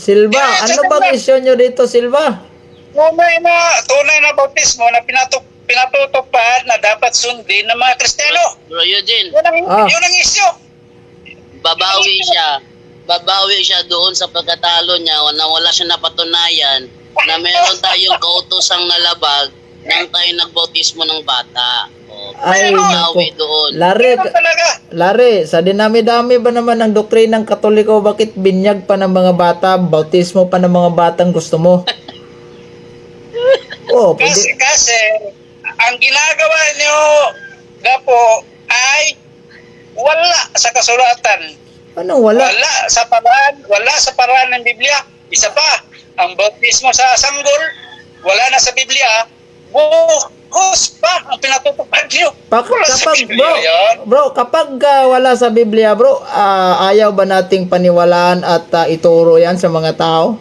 Silva, Yes, ano sa bang Silva. isyu nyo dito, Silva? Tunay na bautismo na pinatutupad na dapat sundin ng mga Kristiyano. Bro Eugene, Yun ang issue. babawi siya doon sa pagkatalo niya na wala siya napatunayan na meron tayong kautosang nalabag nang tayo nagbautismo ng bata. O, Ay, babawi nako. doon. Lare, Ano talaga? Lare, sa dinami-dami ba naman ng doktrinang Katoliko, bakit binyag pa ng mga bata, bautismo pa ng mga batang gusto mo? Oh, Kasi ang ginagawa niyo Gapo ay wala sa kasulatan. Anong wala? Wala sa paraan ng Biblia. Isa pa, ang bautismo sa sanggol, wala na sa Biblia. Buhos pa ang pinatutupad niyo. Wala sa Kapag Biblia yan. bro, kapag wala sa Biblia, bro, ayaw ba nating paniwalaan at ituro yan sa mga tao?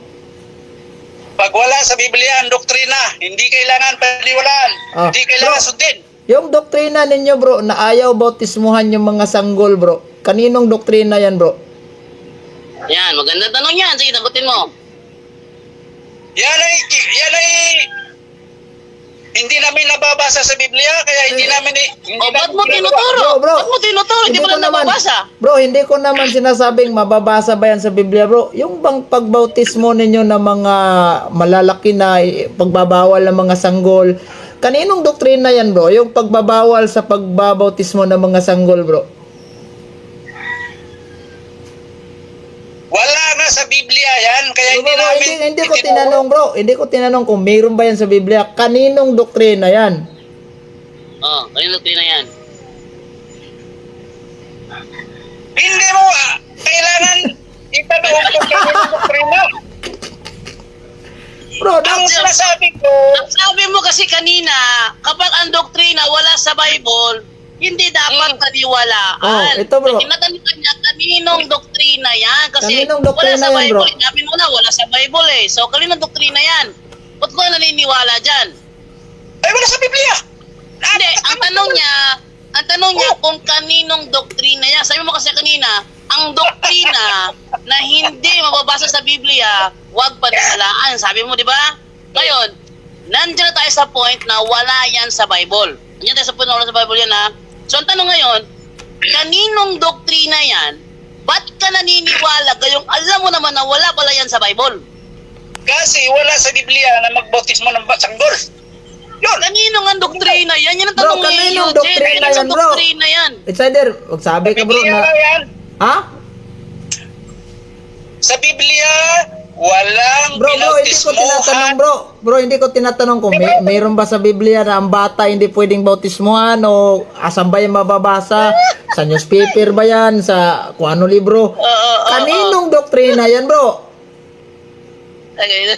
Pag wala sa Biblia ang doktrina, hindi kailangan paniwalaan. Hindi kailangan sundin. Yung doktrina ninyo, bro, na ayaw bautismuhan yung mga sanggol, bro. Kaninong doktrina yan, bro? Yan, magandang tanong yan. Sige, sagutin mo. Yan ay hindi namin nababasa sa Biblia, kaya hindi namin Ba't mo tinuturo? Bro, Ba't mo tinuturo? Hindi mo lang nababasa. Bro, hindi ko naman sinasabing mababasa ba yan sa Biblia, bro. Yung bang pagbautismo ninyo ng mga malalaki na pagbabawal ng mga sanggol, kaninong doktrina yan, bro? Yung pagbabawal sa pagbabautismo ng mga sanggol, bro. Wala na sa Biblia yan, kaya hindi Bro, namin hindi ko tinanong, bro. Hindi ko tinanong kung mayroon ba yan sa Biblia. Kaninong doktrina yan? Kanino doktrina yan? Hindi mo kailangan itanong kung kanino doktrina. Bro, Ang sinasabi ko, Ang sabi mo kasi kanina, kapag ang doktrina wala sa Bible, hindi dapat paniwalaan. ito, bro. Tinatanong niya, kaninong doktrina yan? Kasi Kaninong wala doktrina sa yan, bro? Bible. Sabi mo na, wala sa Bible eh. So, kaninong doktrina yan? Ba't ko naniniwala dyan? ay wala sa Biblia. Hindi, ang tanong niya kung kaninong doktrina yan. Sabi mo kasi kanina, ang doktrina na hindi mababasa sa Biblia, huwag paniwalaan. Sabi mo, di ba? Ngayon, nandiyan na tayo sa point na wala yan sa Bible. Nandiyan tayo sa point na wala sa Bible yan, ha? So, ang tanong ngayon, kaninong doktrina yan? Ba't ka naniniwala? Gayong alam mo naman na wala pala yan sa Bible. Kasi wala sa Biblia na magbautismo ng sanggol. Yun. Kaninong ang doktrina yan? Yan ang Bro, tanong ni kaninong Eugene. doktrina Kaninong yan, bro? doktrina yan? It's either, magsabi ka, bro, Biblia na... yan. Ha? Sa Biblia, walang Bro, hindi ko tinatanong, bro. Bro, hindi ko tinatanong kung mayroon ba sa Biblia na ang bata hindi pwedeng bautismuhan o asan ba yung mababasa? Sa newspaper ba yan? Sa kung ano libro? Kaninong doktrina yan, bro? Okay.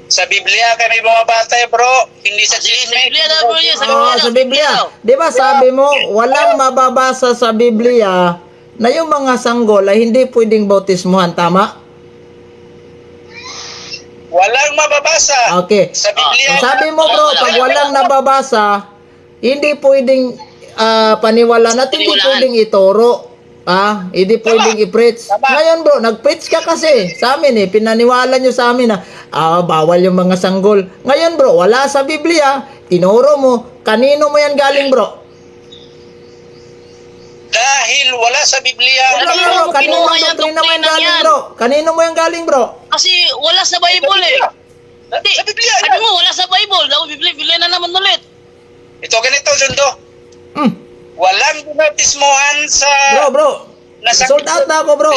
Sa Biblia kami bumabatay, bro. Hindi sa Sa Biblia na, bro, yun. Sa Biblia. Di ba sabi mo, walang mababasa sa Biblia na yung mga sanggol ay hindi pwedeng bautismuhan, tama? Walang mababasa. Okay. Sa Biblia. Ang sabi mo, bro, pag walang nababasa, hindi pwedeng paniwalaan at hindi Paniwalaan. pwedeng ituro. Hindi pwedeng i-preach. Tama. Ngayon, bro, nag-preach ka kasi sa amin pinaniwala nyo sa amin na bawal yung mga sanggol. Ngayon, bro, wala sa Biblia, tinuro mo, kanino mo yan galing, bro? Dahil wala sa Biblia. Bro, Kanino mo kanino kinuha mo yan, doktrina mo yan doktrina galing, yan? bro? Kanino mo yan galing, bro? Kasi wala sa Bible eh. Hindi, Sa Biblia sabi yan. mo, wala sa Bible. Daw, Biblia na naman ulit. Ito ganito, Jundo. Hmm. Walang bautismuhan sa... Bro, sold out na ako, bro.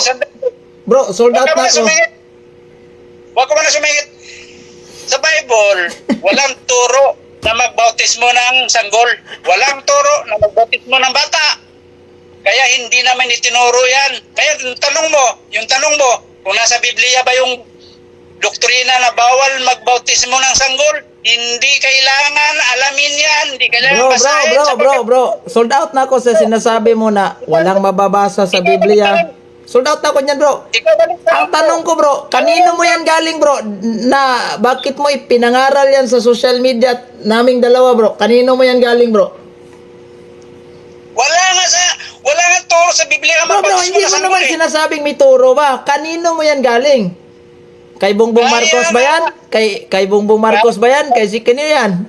Bro, sold out na ako. Huwag ka man na sumingit. Sa Bible, walang turo na magbautismo ng sanggol. Walang turo na magbautismo ng bata. Kaya hindi naman itinuro yan. Kaya yung tanong mo, kung nasa Biblia ba yung doktrina na bawal magbautismo ng sanggol, hindi kailangan alamin yan. Hindi kailangan basahin sa Biblia. Bro. Sold out na ako sa sinasabi mo na walang mababasa sa Biblia. Sold out na ako niyan, bro. Ikaw balik sa Ang tanong ko, bro, kanino mo yan galing, bro? Na bakit mo ipinangaral yan sa social media naming dalawa, bro? Kanino mo yan galing, bro? Wala nga turo sa Biblia ang Bro, magbautismo hindi ng mo sanggol naman eh. sinasabing may turo ba? Kanino mo yan galing? Kay Bongbong Marcos ba yan? Kay Bongbong Marcos ba yan? Kay si Kenny yan?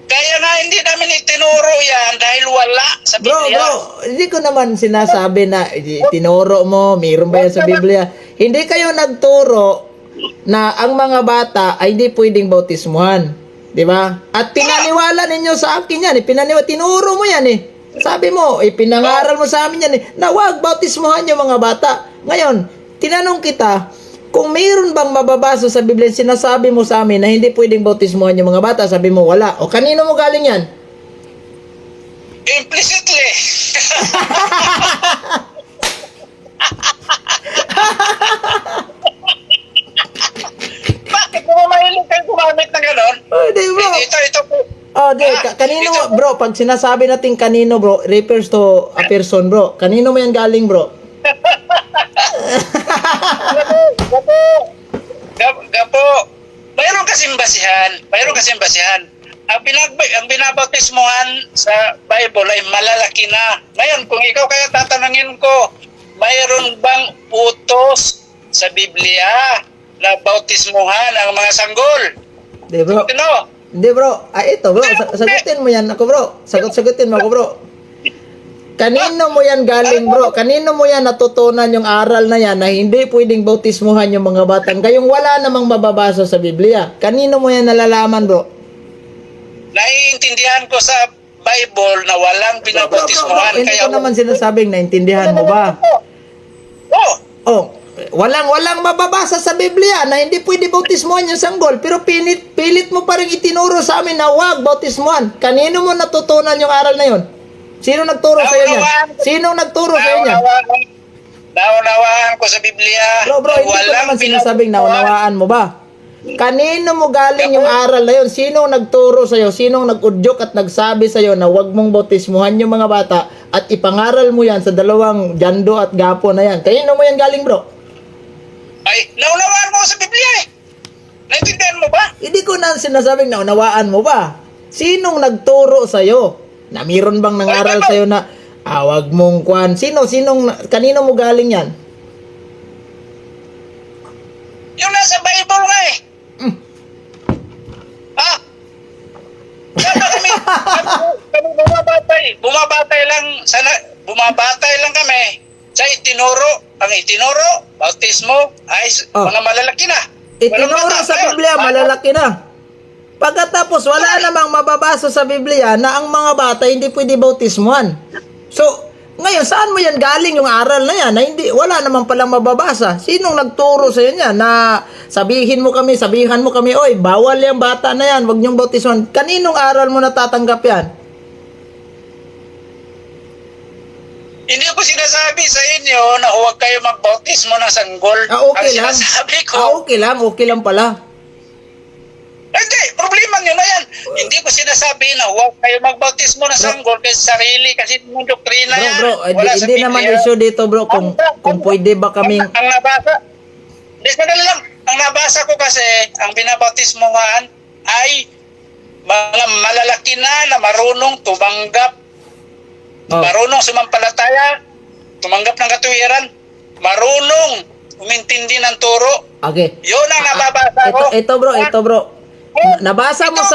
Kaya nga hindi namin itinuro yan dahil wala sa Bro, Biblia. hindi ko naman sinasabi na tinuro mo, mayroon ba yan sa Biblia? Hindi kayo nagturo na ang mga bata ay hindi pwedeng bautismuhan. Di ba? At pinaniwala ninyo sa akin yan. Tinuro mo yan eh. Sabi mo, pinangaral mo sa amin yan eh, na huwag bautismuhan yung mga bata. Ngayon, tinanong kita, kung mayroon bang mababasa sa Biblia, sinasabi mo sa amin na hindi pwedeng bautismuhan yung mga bata, sabi mo wala. O kanino mo galing yan? Implicitly. Bakit mo mahilig kayo gumamit ng gano'n? Oh, di bro. Ito po. Oh, di, kanino mo, bro, pag sinasabi natin kanino, bro, refers to a person, bro. Kanino mo yan galing, bro? Gapo. Mayroon kasing basihan. Ang binabautismuhan sa Bible ay malalaki na. Ngayon, kung ikaw kaya tatanungin ko, mayroon bang utos sa Biblia na bautismuhan ang mga sanggol? Di, bro. Ano? Hindi, bro. Ito, bro. Sagutin mo yan ako, bro. Sagutin mo ako, bro. Kanino mo yan galing, bro? Kanino mo yan natutunan yung aral na yan na hindi pwedeng bautismuhan yung mga batang kayong wala namang mababasa sa Biblia? Kanino mo yan nalalaman, bro? Naiintindihan ko sa Bible na walang binabautismuhan. Hindi ko naman sinasabing naintindihan mo ba? Oh, walang mababasa sa Biblia na hindi pwede bautismuhan yung sanggol, pero pilit mo pa rin itinuro sa amin na huwag bautismuhan. Kanino mo natutunan yung aral na yun? Sino nagturo sa iyo niyan? Sino nagturo sa iyo niyan? Naunawaan ko sa Biblia. Bro, hindi ko naman sinasabing naunawaan mo ba? Kanino mo galing yung aral na yun? Sino nagturo sa iyo? Sino nag-udyok at nagsabi sa iyo na huwag mong bautismuhan yung mga bata at ipangaral mo yan sa dalawang jando at gapo na yan? Kanino mo yan galing, bro? Ay, naunawaan mo sa Biblia eh. Naintindihan mo ba? Hindi ko na sinasabing naunawaan mo ba? Sinong nagturo sa iyo? Na mayroon bang nangaral sa iyo na wag mong kwan? Kanino mo galing yan? Yung nasa Bible nga eh. Ha? Kami bumabatay lang kami sa itinuro. Ang itinuro, bautismo ay mga malalaki na. Itinuro sa Biblia, malalaki na. Pagkatapos, wala namang mababasa sa Biblia na ang mga bata hindi pwede bautismuhan. So, ngayon, saan mo yan galing yung aral na yan? Na hindi, wala namang palang mababasa. Sinong nagturo sa yan na sabihan mo kami, oy, bawal yung bata na yan, wag niyong bautismuhan. Kaninong aral mo natatanggap yan? Hindi ko sinasabi sa inyo na huwag kayo magbautismo ng sanggol. Okay lang. Ang sinasabi ko, Okay lang pala. hindi, problema nyo na yan. Hindi ko sinasabi na huwag kayo magbautismo ng sanggol kasi sarili, kasi yung doktrina yan. Bro, Wala sa hindi naman Biblia. issue dito, bro, kung pwede ba kaming... Ang nabasa, sandali lang, ang nabasa ko kasi, ang binabautismuhan ay mga malalaki na marunong tumanggap, marunong sumampalataya, tumanggap ng katuwiran, marunong umintindi ng turo. Okay. Yun ang nababasa ko. Ito bro. Nabasa mo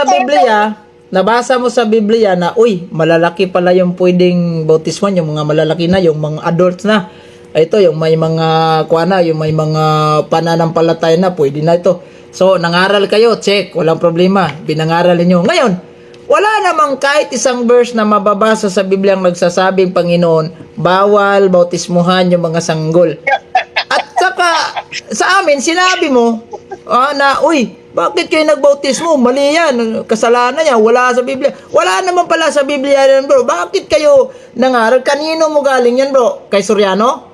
sa Biblia na, uy, malalaki pala yung pwedeng bautismuhan, yung mga malalaki na, yung mga adults na. Ito, yung may mga yung may mga pananampalataya na, pwede na ito. So, nangaral kayo, check, walang problema, binangaral niyo. Ngayon, wala namang kahit isang verse na mababasa sa Biblia ang nagsasabing, Panginoon, bawal bautismuhan yung mga sanggol. At saka, sa amin, sinabi mo, na, uy, bakit kayo nagbautismo? Mali yan. Kasalanan yan. Wala sa Biblia. Wala naman pala sa Biblia yan, bro. Bakit kayo nangaral? Kanino mo galing yan, bro? Kay Soriano?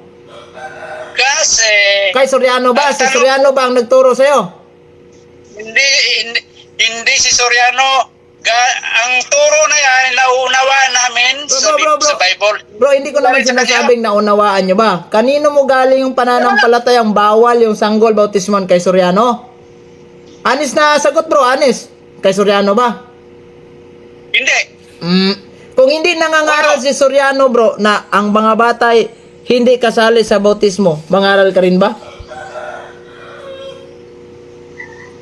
Kasi... Kay Soriano ba? Si Soriano ba ang nagturo sa'yo? Hindi si Soriano. Ang turo na yan, naunawaan namin sa Bible. Bro, hindi ko naman sinasabing naunawaan nyo ba? Kanino mo galing yung pananampalatayang bawal yung sanggol bautismon? Kay Soriano? Anis na sagot, bro, anis. Kay Soriano ba? Hindi. Kung hindi nangangaral si Soriano, bro, na ang mga bata ay hindi kasali sa bautismo, mangaral ka rin ba?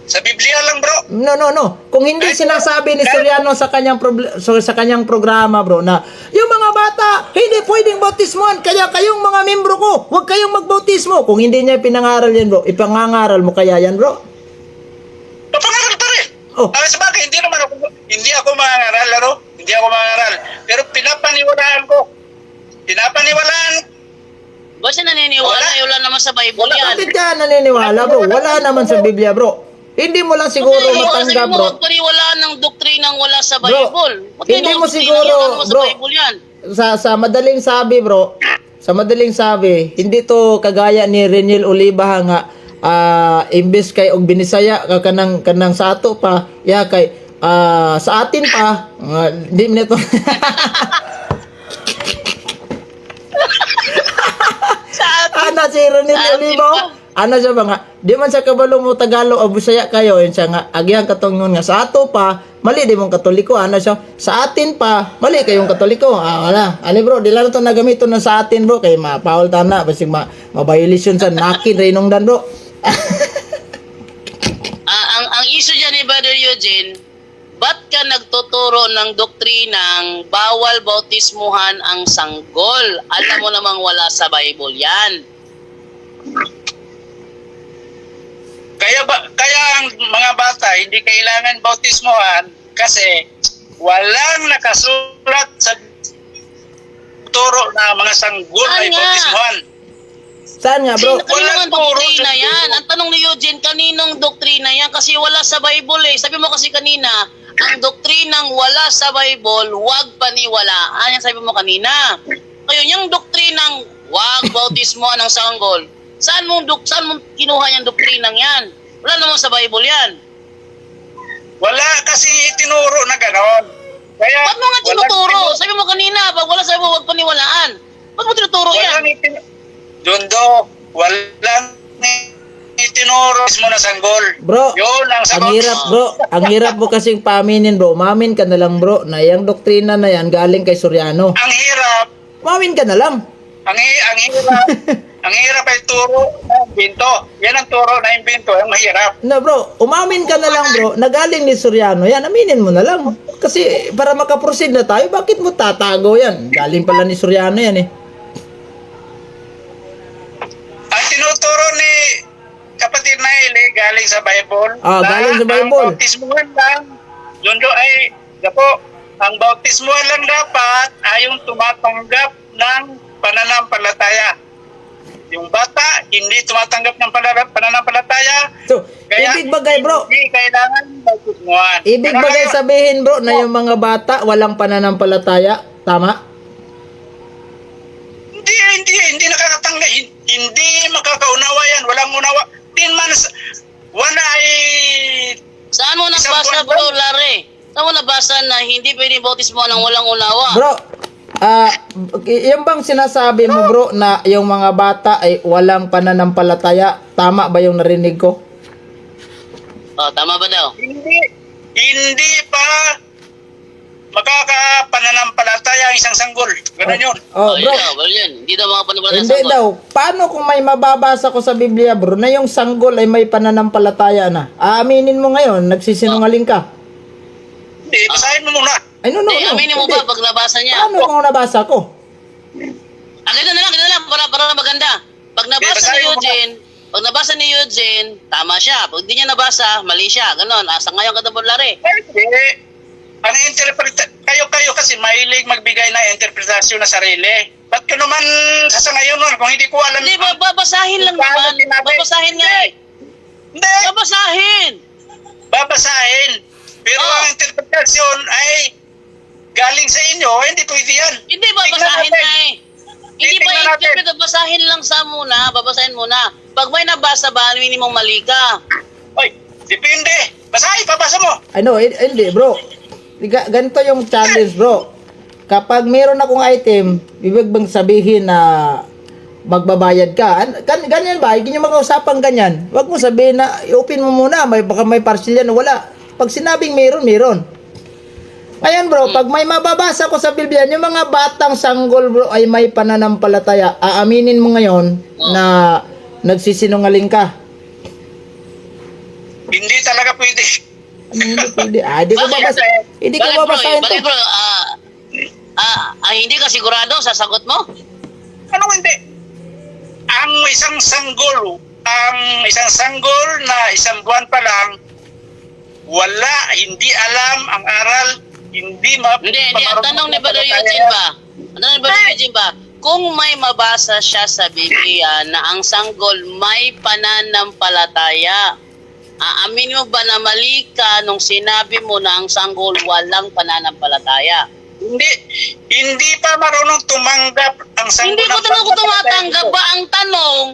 Sa Biblia lang, bro. No. Kung hindi sinasabi ni Soriano sa kanyang sa kanyang programa, bro, na yung mga bata hindi pwedeng bautismohan, kaya kayong mga membro ko, huwag kayong magbautismo. Kung hindi niya pinangaral yan, bro, ipangangaral mo kaya yan, bro? Papangaral pa rin. Oh. Sa bagay, hindi ako mangaral, ano? Hindi ako mangaral. Pero pinapaniwalaan ko. Ba siya naniniwala? Wala naman sa Bible yan. Bakit ka naniniwala, bro? Wala naman sa Biblia, bro. Hindi mo lang siguro matanggap, Sabi mo, bro. huwag paniwalaan ng doktrinang wala sa Bro, Bible. Ba't hindi ganyan mo ang doktrina siguro, yan? Wala naman bro. Sa Bible yan. Sa madaling sabi, bro, sa madaling sabi, hindi to kagaya ni Reniel Oliva nga, imbes kay og binisaya ka kanang sa ato pa, ya kay sa atin pa, hindi mo nito. Ana si Reniel Sa atin Oliva. pa. Ano siya ba nga, di man sa kabalo mo Tagalog o Bisaya kayo, yun siya nga, agihan katong nun nga, sa ato pa, mali di mong Katoliko, ano siya, sa atin pa, mali kayong Katoliko, wala, ali bro, di lang ito nagamito na sa atin bro, kay ma-foul tana, basig ma-violation sa nakin, Raynong Dan bro. Ang issue dyan ni Brother Eugene, ba't ka nagtuturo ng doktrinang bawal bautismuhan ang sanggol? Alam mo namang wala sa Bible yan. Kaya ang mga bata hindi kailangan bautismohan kasi walang nakasulat sa turo na mga sanggol ay Nga. bautismohan. Saan nga bro? Kaninong Walang turo doktrina sa yan? Bible. Ang tanong ni Eugene, kaninong doktrina yan? Kasi wala sa Bible eh. Sabi mo kasi kanina, ang doktrinang wala sa Bible, huwag paniwalaan. Yan sabi mo kanina. Ngayon, yung doktrinang huwag bautismohan ng sanggol, saan mo kinuha yung doktrinang yan? Wala naman sa Bible yan. Wala kasi itinuro na ganon. Kaya Ba't mo nga tinuturo? Sabi mo kanina, pag wala sa Bible, huwag paniwalaan. Ba't mo tinuturo yan? Dundo, walang itinuro mo na sanggol. Bro, Yun ang ang sagot. hirap bro, ang hirap mo kasing paaminin bro, umamin ka na lang bro, na yung doktrina na yan galing kay Soriano. Ang hirap, Umamin ka na lang. ang hirap, ang hirap ay turo na imbento. Yan ang turo na imbento, ang mahirap. No bro, umamin ka na lang bro, na galing ni Soriano yan, aminin mo na lang. Kasi para makaproceed na tayo, bakit mo tatago yan? Galing pala ni Soriano yan eh. Ang tinuturo ni kapatid na Eli galing sa Bible. Galing sa Bible. Ang bautismuhan lang, Dundo ay, ang bautismuhan lang dapat ay yung tumatanggap ng pananampalataya. Yung bata, hindi tumatanggap ng pananampalataya. So, Kaya, ibig bagay bro, hindi kailangan bautismuhan. ibig Pero bagay ngayon, sabihin bro, na yung mga bata walang pananampalataya, tama? Hindi nakakatangga, hindi makakaunawa yan, walang unawa. 10 months, one ay Saan mo Isang nabasa buwan bro, Larry? Saan mo nabasa na hindi pwede bautismuhan ng walang unawa? Bro, yung bang sinasabi mo bro na yung mga bata ay walang pananampalataya, tama ba yung narinig ko? Oh, tama ba daw? hindi pa makakapananampalataya ang isang sanggol. Ganun yun. Oh, bro, Yun. Hindi daw mga panampalataya hindi sa daw. Paano kung may mababasa ko sa Biblia bro na yung sanggol ay may pananampalataya na? Aaminin mo ngayon, nagsisinungaling ka. Hindi, basahin mo muna. Ay no. Aminin mo Hindi. ba pag nabasa niya? Paano kung nabasa ko? Ganito na lang, para maganda. Pag nabasa basahin ni Eugene, tama siya. Pag di niya nabasa, mali siya. Ganon. Asa ngayon ka Larry? Hindi. Ang kayo kasi mahilig magbigay na interpretasyon na sarili. Ba't ko naman sasangayon nun kung hindi ko alam? Hindi, babasahin lang Paano naman. sinabi? Babasahin nga eh. Hindi. Babasahin. Pero Oh. ang interpretasyon ay galing sa inyo, hindi pwede yan. Hindi, babasahin Tingnan nga natin. eh. Hindi ba Titingnan natin. i-interpret, babasahin lang babasahin muna. Pag may nabasa ba, aminin mong mali ka. Oy, depende. Basahin, babasa mo. Ay no, hindi bro. Ganito yung challenge bro. Kapag meron akong item, ibig bang sabihin na magbabayad ka? Ganyan ba? Hindi nyo mag-usapan ganyan. Huwag mo sabihin na i-open mo muna, baka may partial yan o wala. Pag sinabing meron. Ngayon bro, pag may mababasa ko sa Biblia, yung mga batang sanggol bro ay may pananampalataya, aaminin mo ngayon na nagsisinungaling ka. Hindi talaga pwede. Ano hindi pwede? Hindi ko Bakit? babasa. Hindi ko Bakit, bro? babasahin to. Bakit, bro? Hindi ka sigurado sa sagot mo? Ano hindi? Ang isang sanggol na isang buwan pa lang, wala, hindi alam ang aral, hindi Hindi. Ang tanong ni Brother Eugene ba? Ang tanong ni Brother Eugene ba? Kung may mabasa siya sa Biblia na ang sanggol may pananampalataya, aamin mo ba na mali ka nung sinabi mo na ang sanggol walang pananampalataya? Hindi pa marunong tumanggap ang sanggol. Hindi ko tanong kung tumatanggap ba. Ang tanong,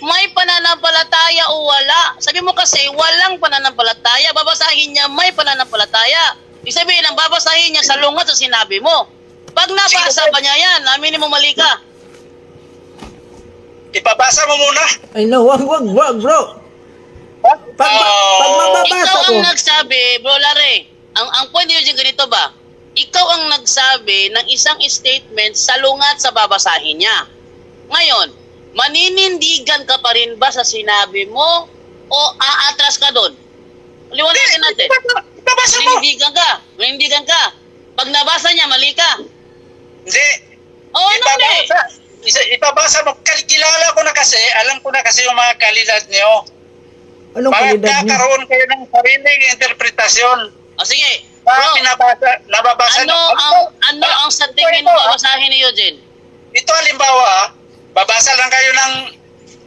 may pananampalataya o wala? Sabi mo kasi, walang pananampalataya. Babasahin niya, may pananampalataya. Ibig sabihin, ang babasahin niya sa lungat sa sinabi mo. Pag nabasa ba niya yan, aminin mo mali ka. Ipabasa mo muna. Ay no, wag, bro. Pag mababasa Ikaw ko. ang nagsabi, bro Larry, ang point niyo dyan ganito ba? Ikaw ang nagsabi ng isang statement sa lungat sa babasahin niya. Ngayon, maninindigan ka pa rin ba sa sinabi mo o aatras ka doon? Liwanagin natin. Ipabasa mo. Maninindigan ka. Pag nabasa niya, mali ka. Hindi. Oo, mali. Ipabasa mo. Kilala ko na kasi, alam ko na kasi yung mga kalidad niyo. Anong kalidad niyo? Magkakaroon kayo ng sariling interpretasyon. O sige, Bro, bro, nababasa ano ang sa tingin mo babasahin ni Eugene? Ito halimbawa, babasa lang kayo ng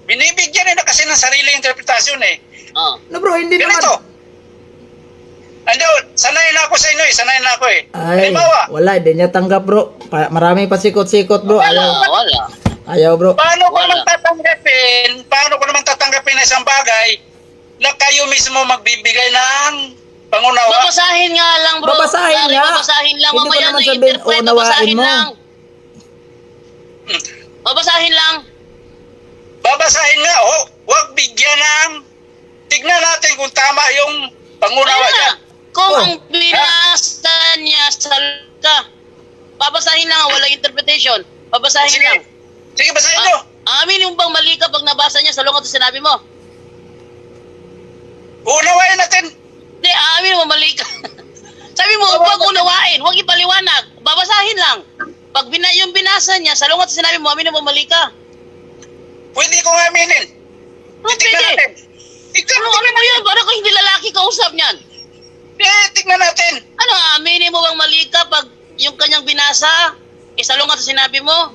binibigyan nila kasi ng sariling interpretasyon eh. Oh. No bro, hindi naman. Ganito. Ano, sanay na ako sa inyo eh. Sanay na ako eh. Ay, Halimbawa, wala, hindi niya tanggap bro. Marami pa sikot-sikot bro. Wala. Ayaw bro. paano ko Wala. naman tatanggapin na isang bagay na kayo mismo magbibigay ng pangunawa? Babasahin nga lang, bro. Babasahin Larry, nga. Babasahin lang. Hindi ko Mamaya naman na sabihin, interpret. unawain Babasahin mo. lang. Babasahin lang. Babasahin nga, oh. Huwag bigyan ng... Tignan natin kung tama yung pangunawa Kaya niya. na. Kung Oh. ang binasa niya sa ka, babasahin lang. Walang interpretation. Babasahin Sige. lang. Sige, basahin nyo. Amin yung bang mali ka pag nabasa niya sa lungat sa sinabi mo? Unawain natin. Hindi, amin mo mali ka. Sabi mo, huwag unawain, huwag ipaliwanag. Babasahin lang. Pag yung binasa niya, sa lungat sa sinabi mo, amin mo mali ka. Pwede kong aminin. Ano Tignan pwede? natin. Ano mo yun? Para kung hindi lalaki kausap niyan. Tignan natin. Ano, aminin mo bang mali ka pag yung kanyang binasa, sa lungat sa sinabi mo?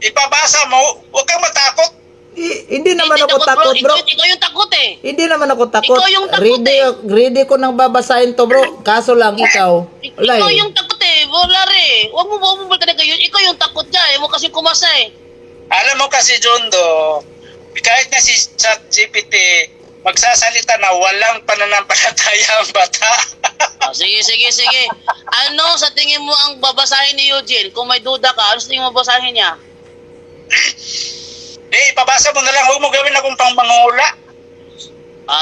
Ipabasa mo. Huwag kang matakot. Hindi naman ako takot bro. Ikaw yung takot eh. Hindi naman ako takot. Ikaw yung takot Ready ko nang babasahin to bro. Kaso lang ikaw. Wala Ikaw eh. yung takot eh. Wala rin. Huwag mo talaga yun. Ikaw yung takot niya eh. Huwag kasi kumasa eh. Alam mo kasi, Jondo, kahit na si ChatGPT, magsasalita na walang pananampalataya ang bata. Sige. Ano sa tingin mo ang babasahin ni Eugene? Kung may duda ka, ano sa tingin mo babasahin niya? Ipabasa mo na lang. Huwag mo gawin akong pangmangula.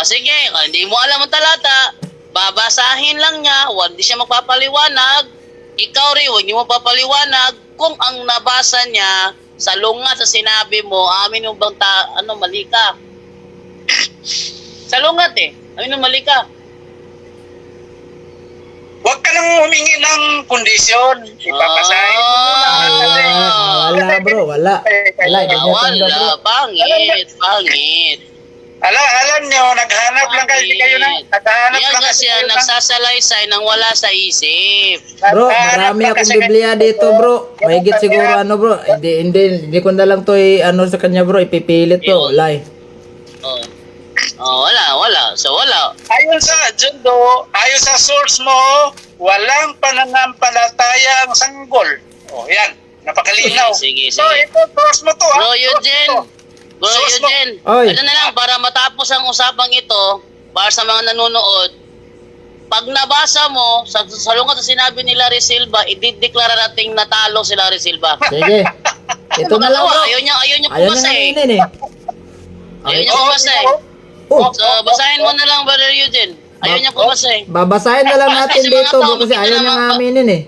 Sige, hindi mo alam ang talata, babasahin lang niya, huwag di siya magpapaliwanag. Ikaw rin, huwag niyo magpapaliwanag. Kung ang nabasa niya, sa lungat sa sinabi mo, amin yung bang mali ka. Sa lungat eh, amin yung mali ka. Huwag ka nang humingi ng kondisyon. Ipapasahin mo muna. Wala bro, wala. Wala, hindi niya tanggap bro. Pangit. Alam nyo, naghanap lang kayo ng... Naghanap Yan lang kasi kayo ng... nagsasalaysay nang wala sa isip. Bro, marami akong Biblia dito bro. Mahigit siguro ano bro. Hindi ko na lang to sa kanya bro. Ipipilit to. Wala eh. Wala. So, wala. Ayon sa Jundo, ayon sa source mo, walang pananampalatayang sanggol. Yan. Napakalinaw. Sige. So, ito, source mo to. Bro Eugene, Oy. ano na lang, para matapos ang usapang ito, para sa mga nanonood, pag nabasa mo, sa lungat sa sinabi ni Larry Silva, idideklara nating natalo si Larry Silva. Sige. Ito na lang bro. Ayaw niya Ayaw pumasa na eh. aminin eh. Ayaw niya pumasa eh. Oh, So, basahin mo na lang, Brother Eugene. Ayaw niya pumasa eh. babasahin na lang natin Kasi mga dito tao, bro, kasi makita ayaw na niya mga- aminin eh.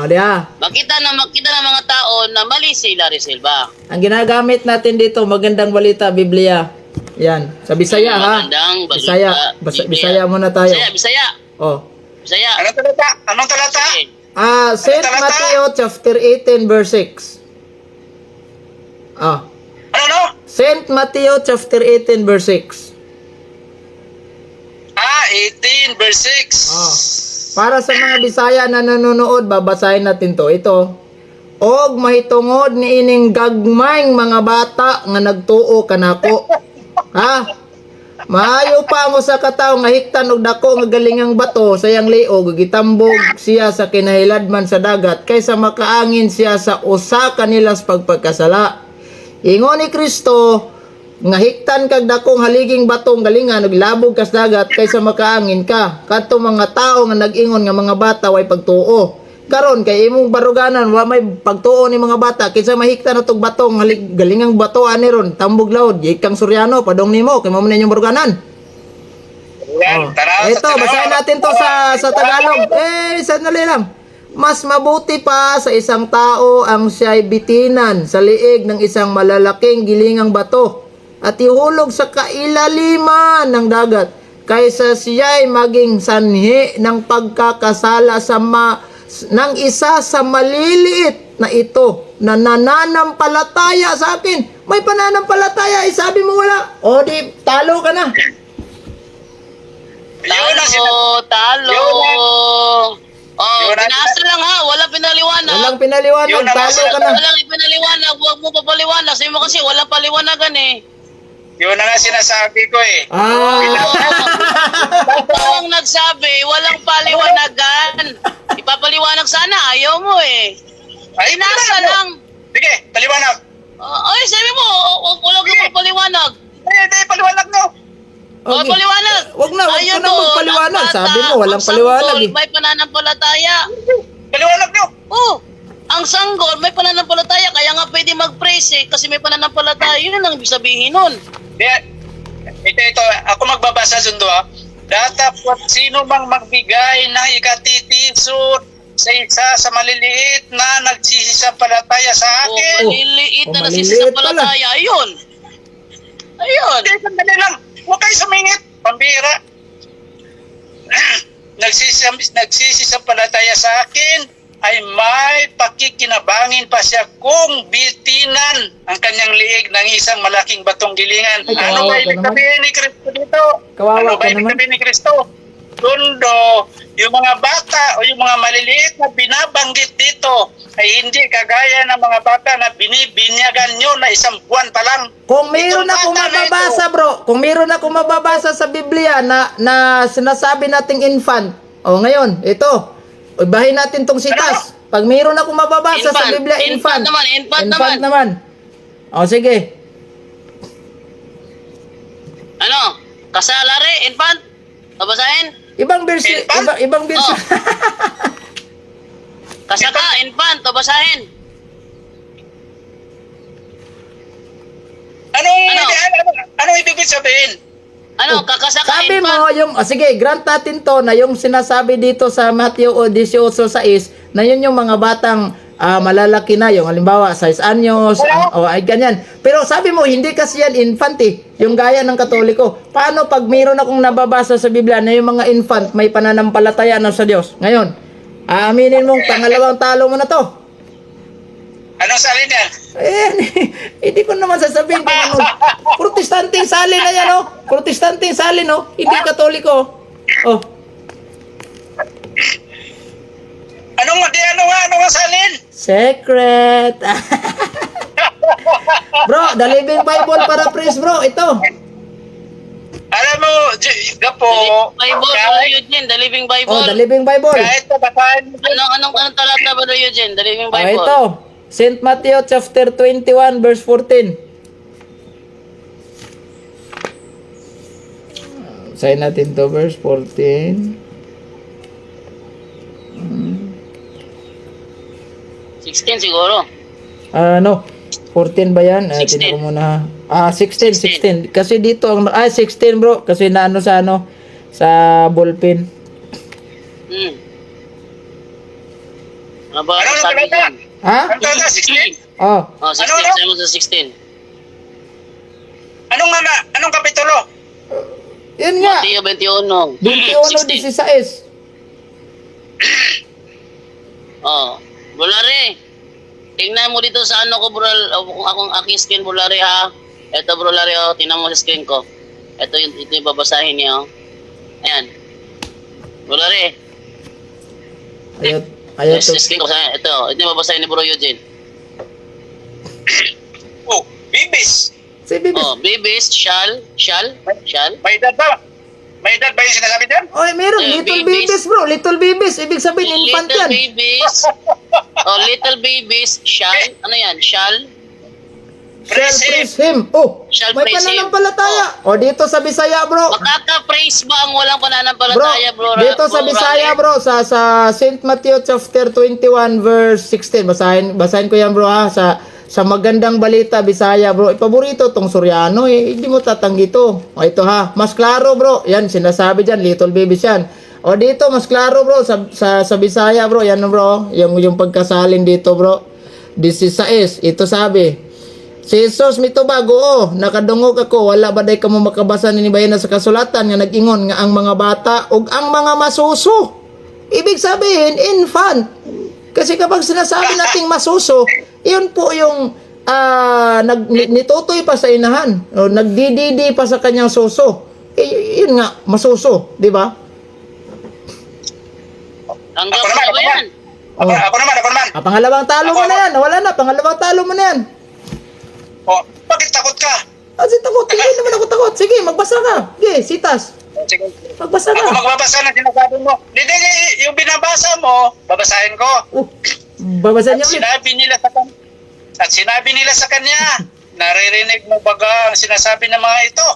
Diya. Makita ng mga tao na mali si Larry Silva. Ang ginagamit natin dito, magandang balita, Biblia. Yan, sa Bisaya ha. Magandang balita. Bisaya, Biblia. Bisaya muna tayo. Bisaya. Oh. Bisaya. Anong talata? Anong talata? Sige. Saint talata? Matthew chapter 18 verse 6. Ano, no? Saint Matthew chapter 18 verse 6. 18 verse 6. Para sa mga Bisaya na nanonood, babasahin natin to. Ito. Og mahitungod ni ining gagmayng mga bata nga nagtuo kanako. Ha? Maayo pa mo sa katawo nga hiktan og dako nga galingang bato sa iyang liog gitambog siya sa kinahiladman sa dagat kaysa makaangin siya sa usa kanilas pagpagkasala. Ingon ni Kristo nga hiktan kag dakong haliging batong galingan ug labog kas dagat kaysa makaangin ka. Kadto mga tao nga nag-ingon nga mga bata way pagtuo. Karon kay imong baruganan wa may pagtuo ni mga bata kinsa mahiktan atog batong galingang bato ani ron tambog laod ikang Suryano padong nimo kay mo man inyong baruganan. Yan, tara. Ito basahin natin to sa Tagalog. Sandali lang. Mas mabuti pa sa isang tao ang siya'y bitinan sa liig ng isang malalaking gilingang bato at ihulog sa kailaliman ng dagat kaysa siya'y maging sanhi ng pagkakasala ng isa sa maliliit na ito na nananampalataya sa akin. May pananampalataya, sabi mo wala. O di, talo ka na. Talo. Binasa lang ha. Walang pinaliwanag. Walang pinaliwanag, talo ka na. Walang ipinaliwanag. Huwag mo papaliwanag. Sabi mo kasi walang paliwanagan eh. Yun na nga sinasabi ko eh. Ikaw ang nagsabi, walang paliwanagan. Ipapaliwanag sana, ayaw mo eh. Ay, Binasa lang. Sige, paliwanag. Ay, sabi mo, walang paliwanag. Hindi, paliwanag no. Okay. Paliwanag. Wag na Ayun, magpaliwanag. bata, Sabi mo, walang ang paliwanag sanggol, eh. may pananampalataya. Paliwanag no. Ang sanggol, may pananampalataya. Kaya nga pwede mag-praise eh. Kasi may pananampalataya. Yun lang ibig sabihin nun. Ito, ako magbabasa sundo ha. Datapot sino mang magbigay ng ikatitisod sa isa sa maliliit na nagsisisampalataya sa akin. Maliliit na maliliit nasisampalataya. Ayun. Hindi, sandali lang. Huwag kayo sumingit. Pambira. Nagsisisampalataya sa akin ay may pakikinabangin pa siya kung bitinan ang kanyang liig ng isang malaking batong gilingan. Ay, Ano ba kawawa ka ibig naman. sabihin ni Kristo dito? Kawawa Ano ka ba ibig naman. sabihin ni Kristo? Kundo, yung mga bata o yung mga maliliit na binabanggit dito ay hindi kagaya ng mga bata na binibinyagan nyo na isang buwan pa lang. Kung mayroon Itong akong bata na mababasa, bro, kung mayroon akong mababasa sa Biblia na sinasabi nating infant, ngayon, ito, ibahin natin tong sitas. Pag mayroon akong mababasa sa Biblia, infant. Infant naman. Sige. Ano? Kasalari, infant? Babasahin? Ibang version, Infant? ibang version. Kasaka, infant, babasahin. Anong ibig sabihin? Ano, kakasaka, Sabi infant? mo, sige, grant natin to na yung sinasabi dito sa Matthew 18:6 na yun yung mga batang malalaki na, yung halimbawa 6 anyos, ay ganyan. Pero sabi mo, hindi kasi yan infant eh, yung gaya ng Katoliko. Paano pag mayroon akong nababasa sa Biblia na yung mga infant may pananampalataya na sa Diyos? Ngayon, aminin mong pangalawang talo mo na to. Anong salin yan? Hindi ko naman sasabihin kung ano. Protestanteng salin na yan, oh. Protestanteng salin, oh. Hindi Katoliko. Oh. Ano nga salin? Secret. Bro, the Living Bible para praise, bro. Ito. Alam mo, Gapo, The Living Bible, The Living Bible. kahit tabakan, Anong talata ba daw Eugene? The Living Bible. Ito. St. Matthew chapter 21 verse 14. Sayin natin to verse 14. 16 siguro. 14 ba yan? 16. Tingnan ko muna. 16. Kasi dito, 16 bro. Kasi naano sa sa ballpen. Ano ba Ano sabi talata? niyan? Ha? Ang talaga, 16? 16. Oh, 16. Sabi mo sa 16. Anong Yun nga. Mateo 21. 21:16. Oh, Bulari. Tingnan mo dito sa ano ko, bro, kung akong aking screen, Bulari, ha. Ito, Bulari, oh, tingnan mo sa screen ko. Ito yung babasahin niya, oh. Ayan. Bulari. Ayaw Sa screen ko, ito yung babasahin ni Bro Eugene. Oh, bibis. Si Bibis. Oh, babies shall. May edad ba? May edad ba yung sinasabi dyan? Oy, meron. Eh, Little babies. babies, bro. Little babies. Ibig sabihin, infant Little yan. babies. Oh, little babies shall. Ano yan? Shall. Shall Praise him. praise him. Oh, Shall may praise him. pananampalataya. O, dito sa Bisaya, bro. Makaka-praise ba ang walang Bro, pananampalataya, bro? dito sa Bisaya, bro, sa St. Matthew chapter 21 verse 16. Basahin ko yan, bro, ha. Sa magandang balita, Bisaya, bro. Paborito tong Suryano, eh. Hindi mo tatanggi to. O, ito, ha. Mas klaro, bro. Yan, sinasabi dyan. Little babies yan. O, dito, mas klaro, bro. Sa Bisaya, bro. Yan, bro. Yung pagkasalin dito, bro. 16. Ito sabi. Si Jesus mitubago, nakadungog ako, wala ba day kamo makabasa ninibayan na sa kasulatan nga nag-ingon nga ang mga bata ug ang mga masuso. Ibig sabihin, infant. Kasi kapag sinasabi nating masuso, iyon po yung nitutoy pa sa inahan, o nagdididi pa sa kanyang suso. Yun nga, masuso, di ba? Tanggap Ako mo naman, ba yan? Ako naman. Pangalawang talo mo na yan, wala na, pangalawang talo mo na yan. Oh, bakit takot ka? Kasi takot, hindi naman ako takot. Sige, magbasa ka. Sige, sitas. Sige. Magbasa Ako ka. magbabasa ng sinasabi mo. Hindi, yung binabasa mo, babasahin ko. Babasahin niyo ulit. Sinabi nila sa kanya, naririnig mo baga ang sinasabi ng mga ito?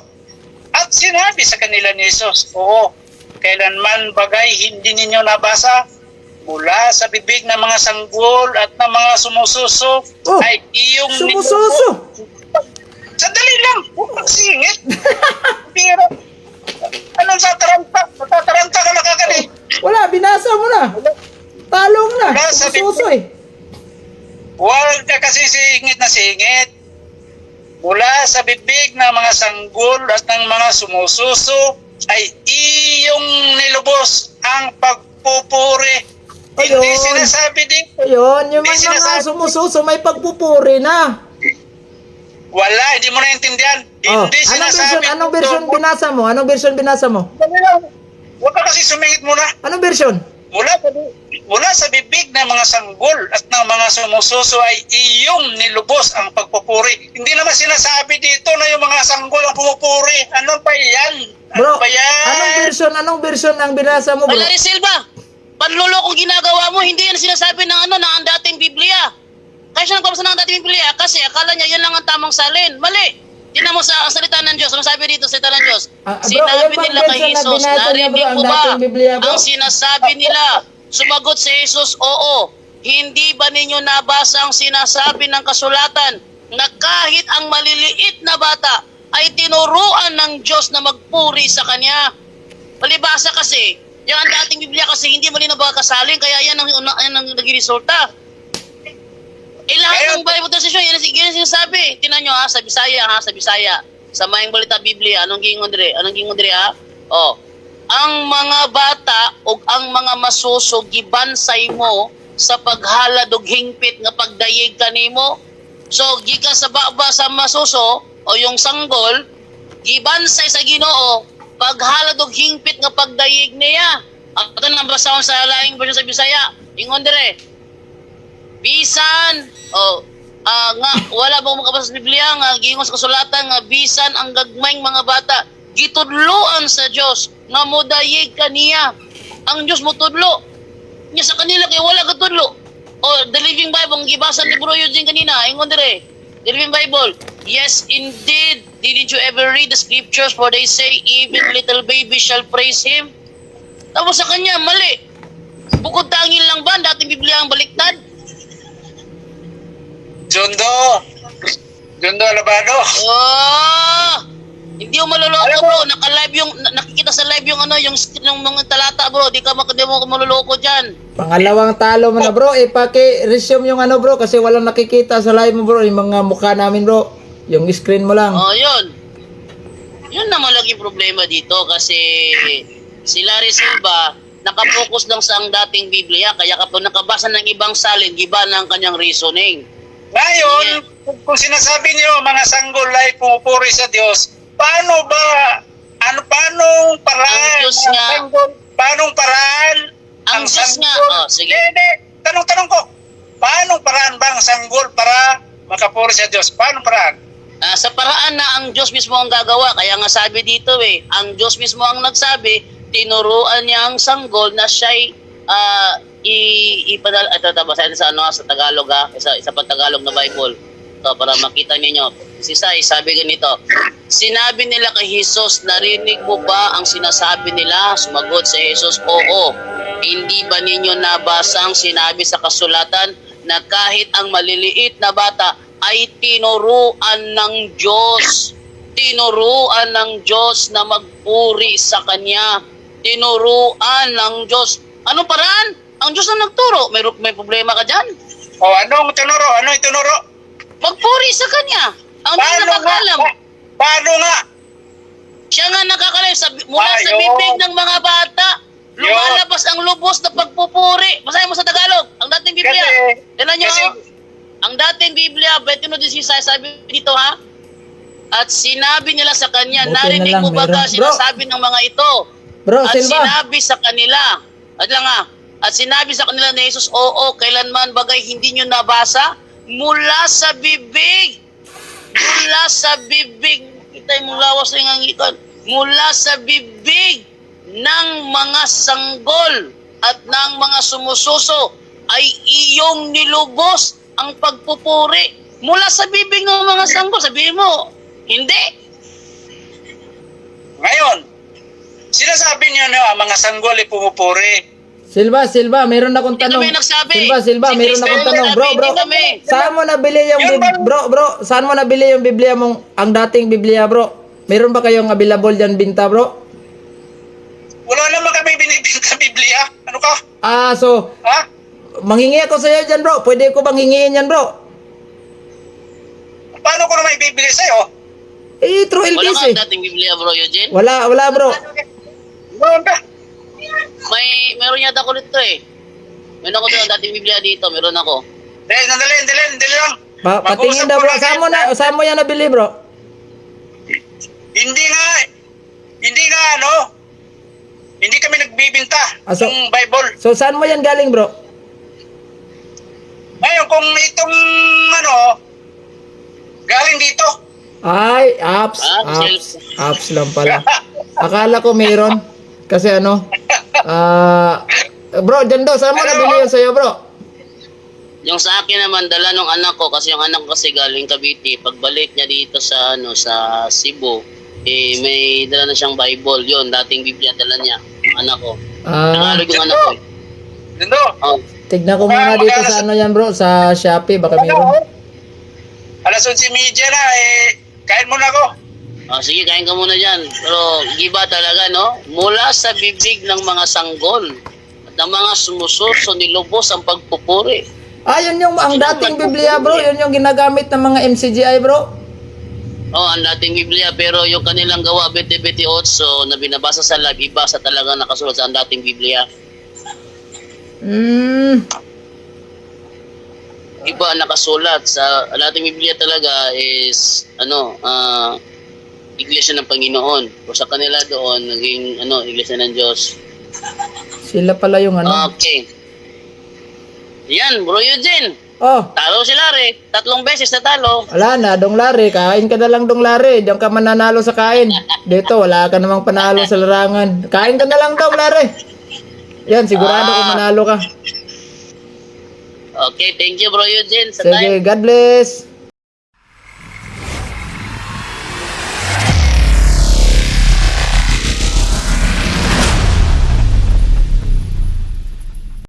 At sinabi sa kanila ni Jesus, oo, kailanman bagay hindi ninyo nabasa mula sa bibig ng mga sanggol at ng mga sumususo Oh, ay iyong sumususo. Sandali lang, huwag magsingit. Pero, anong tataranta? Tataranta ka na kagani. Wala, binasa mo na. Talo mo na. Wala, sabi Suso ko. eh. Huwag ka kasi singit na singit. Mula sa bibig ng mga sanggol at ng mga sumususo ay iyong nilubos ang pagpupuri. Ayun. Hindi sinasabi dito. Ayun, yung Hindi mga sinasabi. sumususo may pagpupuri na. Wala, hindi mo naintindihan. Oh, Hindi sinasabi anong dito. version binasa mo? Anong version binasa mo? Huwag ka kasi sumingit muna. Anong version? Mula sa bibig ng mga sanggol at ng mga sumususo ay iyong nilubos ang pagpupuri. Hindi naman sinasabi dito na yung mga sanggol ang pumupuri. Ano ba yan? Bro, Ano ba yan? anong version ang binasa mo, bro? Larry Silva, panlulokong ginagawa mo, hindi yan sinasabi ng ng dating Biblia. Kaya siya nagpapasa ng dating Biblia kasi akala niya yan lang ang tamang salin. Mali. Tingnan mo sa salita ng Diyos. Ano sabi dito sa salita ng Diyos? Bro, Sinabi yung nila bang kay version na Jesus, binasa niya, bro, narinig ang mo ba dating Biblia, bro? ang sinasabi nila? Sumagot si Jesus, oo. Hindi ba ninyo nabasa ang sinasabi ng kasulatan na kahit ang maliliit na bata ay tinuruan ng Diyos na magpuri sa Kanya? Palibasa kasi, yung ang dating Biblia kasi hindi mo rin nabakasalin, kaya yan ang naging resulta. Lahat ng Bible translation, yan ang sinasabi. Tinan nyo sa Bisaya. Sa Mayang Balita Biblia, anong gingon dire ha? Oh. Ang mga bata o ang mga masuso gibansay mo sa paghalad og hingpit nga pagdayeg kanimo. So gikan sa baba sa masuso o yung sanggol, gibansay sa Ginoo paghalad og hingpit nga pagdayeg niya. Ato nang basahon sa laing version sa Bisaya. Ingon dire. Bisan nga wala ba makabasa sa Biblia nga giingon sa kasulatan nga bisan ang gagmayng mga bata gitudloan sa Dios nga modayeg kaniya. Ang Dios mo tudlo. Nya sa kanila kay wala katudlo. The Living Bible ang gibasa ni Bro Eugene kanina, ingon dire. The Living Bible. Yes, indeed. Didn't you ever read the scriptures for they say even little baby shall praise him? Tapos sa kanya mali. Bukod tangin lang ba dating Biblia ang baliktad? Jundo Alabado. Hindi mo maluloko, bro. Nakikita sa live yung yung mga talata, bro. Di mo maluloko diyan. Pangalawang talo mo na, bro. Paki-resume yung bro, kasi walang nakikita sa live mo, bro. Yung mga mukha namin, bro. Yung screen mo lang. Yun. Yun na malaking problema dito kasi si Larry Silva nakapokus lang sa ang dating Biblia kaya kapag nakabasa ng ibang salin, iba na ang kanyang reasoning. Ngayon, kung sinasabi niyo mga sanggol ay pumupuri sa Diyos, paano ba, paanong paraan? Ang Diyos ng nga. sanggol? Paanong paraan? Ang Diyos nga. Oh, sige. Hindi. Tanong ko. Paanong paraan ba ang sanggol para makapuri sa Diyos? Paanong paraan? Sa paraan na ang Diyos mismo ang gagawa. Kaya nga sabi dito ang Diyos mismo ang nagsabi, tinuruan niya ang sanggol na siya'y ipadala. Ito, basahin sa Tagalog isa pa Tagalog na Bible. Ito, para makita niyo. Si Sai, sabi ganito, sinabi nila kay Jesus, narinig mo ba ang sinasabi nila? Sumagot si Jesus, oo. Hindi ba ninyo nabasa ang sinabi sa kasulatan na kahit ang maliliit na bata ay tinuruan ng Diyos. Tinuruan ng Diyos na magpuri sa Kanya. Tinuruan ng Diyos. Anong paraan? Ang Diyos na nagturo. May problema ka dyan? O anong tinuro? Ano itinuro? Magpuri sa Kanya. Ang Diyos nakakalam. Paano nga? Siya nga nakakalam. Mula sa Ayun. bibig ng mga bata, lumalabas ang lubos na pagpupuri. Basahin mo sa Tagalog. Ang dating Biblia. Kasi- Tignan nyo. kasi- Ang dating Biblia, 21:16, sabi dito ha. At sinabi nila sa kanya, Buti na narinig lang, mo ba meron. sinasabi ng mga ito? Bro, At Silva. sinabi sa kanila, at sinabi sa kanila ni Jesus, oo, kailanman bagay hindi nyo nabasa? Mula sa bibig. Mula sa bibig. Kita yung lawas ng angitan. Mula sa bibig ng mga sanggol at ng mga sumususo ay iyong nilubos ang pagpupuri. Mula sa bibig ng mga sanggol. Sabihin mo, hindi. Ngayon, sinasabi niyo na ang mga sanggol ay pumupuri. Silva, meron akong Hindi tanong. kami nagsabi. Silva, Si meron Cristo akong yung tanong. nagsabi, Bro, hindi kami. saan mo nabili yung Yung bang- bro, saan mo nabili yung Biblia mong, ang dating Biblia, bro? Meron ba kayong available dyan binta, bro? Wala naman kami binibinta Biblia. Ano ka? So, Ha? manghingi ako sa'yo dyan, bro. Pwede ko bang hingiin yan, bro? Paano ko naman ibibigay sa'yo? True Wala LBC. ka dating Biblia, bro, Eugene? Wala, bro. Meron ka? Meron yata ako dito eh. Meron ako dito, dating Biblia dito, meron ako. Dali lang. Patingin daw, bro. Saan mo yan nabili, bro? Hindi nga hindi kami nagbibinta So, ng Bible. so, saan mo yan galing, bro? Ngayon, kung itong galing dito. Ay, apps lang pala. Akala ko meron. Kasi bro, dyan daw, saan mo nabili yun sa'yo, bro? Yung sa akin naman, dala ng anak ko, kasi yung anak ko kasi galing Cavite, pagbalik niya dito sa sa Cebu, may dala na siyang Bible. Yun, dating Biblia dala niya, yung anak ko. Tagalog yung anak ko. Dindo. Oh. Tignan ko muna dito sa yan, bro, sa Shopee, baka meron. Alas 11:30 na, kain muna ako. Sige, kain ka muna dyan. Pero iba talaga, no? Mula sa bibig ng mga sanggol at ng mga sumususo, nilubos ang pagpupuri. Yun yung ang dating Biblia, bro. Yun yung ginagamit ng mga MCGI, bro. Ang dating Biblia, pero yung kanilang gawa, 20-28, na binabasa sa live, iba sa talagang nakasulat sa ang dating Biblia. Iba ang nakasulat sa dating Biblia talaga is, Iglesia ng Panginoon. O sa kanila doon, naging, Iglesia ng Diyos. Sila pala yung Okay. Yan, Bro Eugene. Oh, Talo si Larry. 3 beses na talo. wala na, Dong Larry. Kain ka na lang, Dong Larry. Diyan ka mananalo sa kain. Dito, wala ka namang panalo sa larangan. Kain ka na lang, Dong Larry. Yan, sigurado kung manalo ka. Okay, thank you, Bro Eugene. Sa Sige, time. God bless.